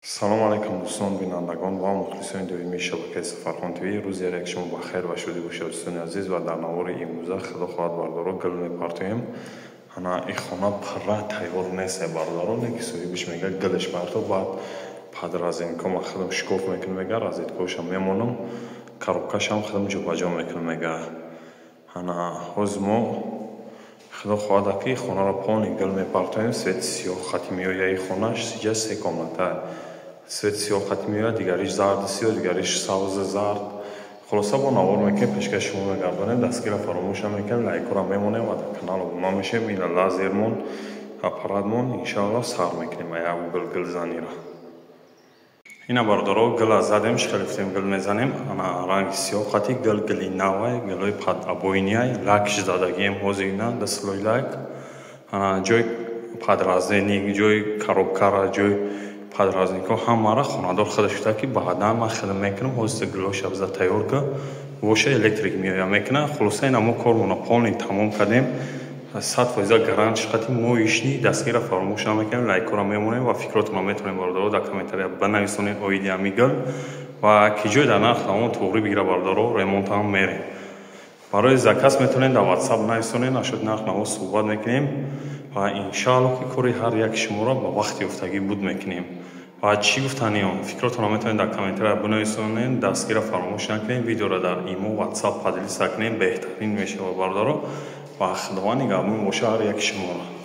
Салом алайкум, дӯстон, бинандагон ва мухлисони доимии шабакаи Сафархон ТВ. Рӯзи як шумо ба хайр ва шодӣ бошед, дӯстони азиз. Ва дар навори имрӯза, худо хоҳад, бародаро, гил мепартоем. Ана и хона пурра тайёр нест, бародаро, леки соҳибиш мега, гилш парто, баъд подразникҳо ма худам шикоф мекунам, мега, розеткаошам мемонам, коробкашам худам ҷобаҷо мекунам, мега. Ана ҳоз мо, худо хоҳад, ки хонаро полный гил мепартоем. Цвет сиёҳ хати меояи хонаш, сиҷа се комната, цвет сиёҳ хати меояд, дигариш зарди сиёҳ, дигариш сабзи зард. Хулоса, бо навор мекунем, пешкаши шумо мегардонем. Дастгира фаромӯш намекунем, лайкора мемонем ва дар канал обуна мешем. Ина лазермон, аппаратмон. Иншоалло, сар мекунем як гил гилзанира. Ина, бародаро, гила задем, шхелифтем, гил мезанем. Ана ранги сиёҳ хати гил, гили навай, гилои под обойный, лакш задагием ҳозир, ина да слой лак. Ана ҷои подразник, ҷои коробкара, ҷои подразникҳо ҳамаро хонадор худаш гуфта, ки баъдан ман хидм мекунам, ҳозир гилоша биза тайёр ка, воша электрик меоя, мекуна. Хулоса, ина мо кормона полный тамом кардем, 100% гарант хати моечный. Дастгира фаромӯш намекунем, лайкора мемонем ва фикротонро метавонем, бародаро, дар комментария бинависонед оиди ҳами гил ва ки ҷой дар нарх тамом туғрӣ бигира, бародаро, ремонтам мерем. Барои заказ метавонед дар Ватсап нависонед, нашуд нарх наво суҳбат мекунем ва иншаалло, ки кори ҳар яки шуморо ба вақти ёфтагӣ буд мекунем. Ва чӣ гуфтаниён, фикротонро метавонед дар комментария бинависонед. Дастгира фаромӯш накунем, видеоро дар Имо, Ватсап поделиться кунем, беҳтарин мешавад, бародаро, ва Худованд нигаҳбон боша ҳар яки шуморо.